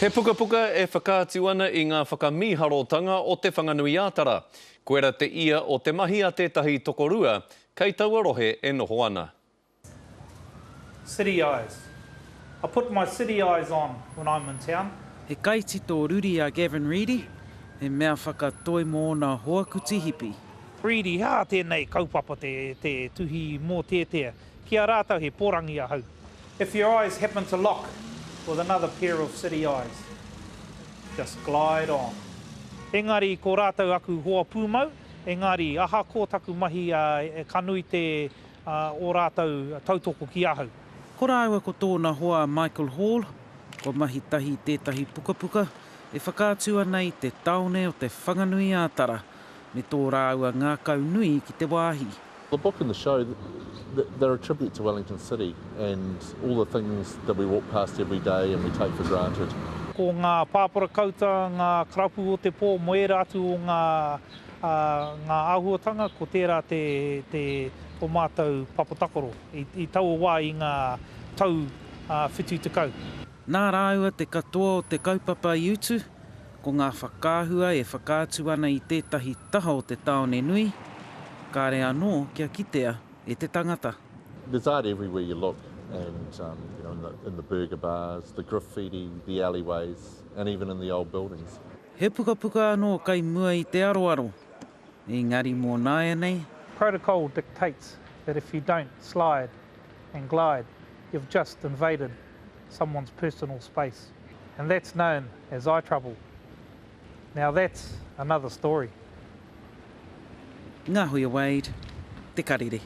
He pukapuka e whakaatu ana i ngā whakamīharotanga o Te Whanganui-ā-Tara. Koira te ia o te mahi a tētahi tokorua kei taua rohe e noho ana. City eyes. I put my city eyes on when I'm in town. He kaitito ruri a Gavin Reedy, he mea whakatoi mō ōna hoa kuti hipi. Reedy, he aha tēnei kaupapa te, te tuhi mōteatea? Ki a rātou he porangi ahau. If your eyes happen to lock with another pair of city eyes, just glide on. Engari ko rātou aku hoa pūmau, engari ahakoa taku mahi ka nui te ō rātou tautoko ki ahau. Ko rāua ko tōna hoa a Michael Hall, kua mahi tahi i tētahi pukapuka e whakaatu ana i te tāone o Te Whanganui-ā-Tara me tō rāua ngākau nui ki te wāhi. The book and the show, they're a tribute to Wellington City and all the things that we walk past every day and we take for granted. Ko ngā pāpara kauta, ngā karapu o te pō, mō ērā atu o ngā Ā, ngā āhuatanga, ko tērā te, te, tō mātou papa takaro i, i taua wā i ngā tau 70. Nā rāua te katoa o te kaupapa i utu, ko ngā whakaahua e whakaatu ana i tētahi taha o te tāone nui, kāre anō kia kitea e te tangata. There's art everywhere you look and you know in the, in the burger bars, the graffiti, the alleyways and even in the old buildings. He pukapuka anō kai mua i te aroaro, engari mō nāianei. Protocol dictates that if you don't slide and glide, you've just invaded someone's personal space, and that's known as eye trouble. Now that's another story. Ngahuia Wade, Te Karere.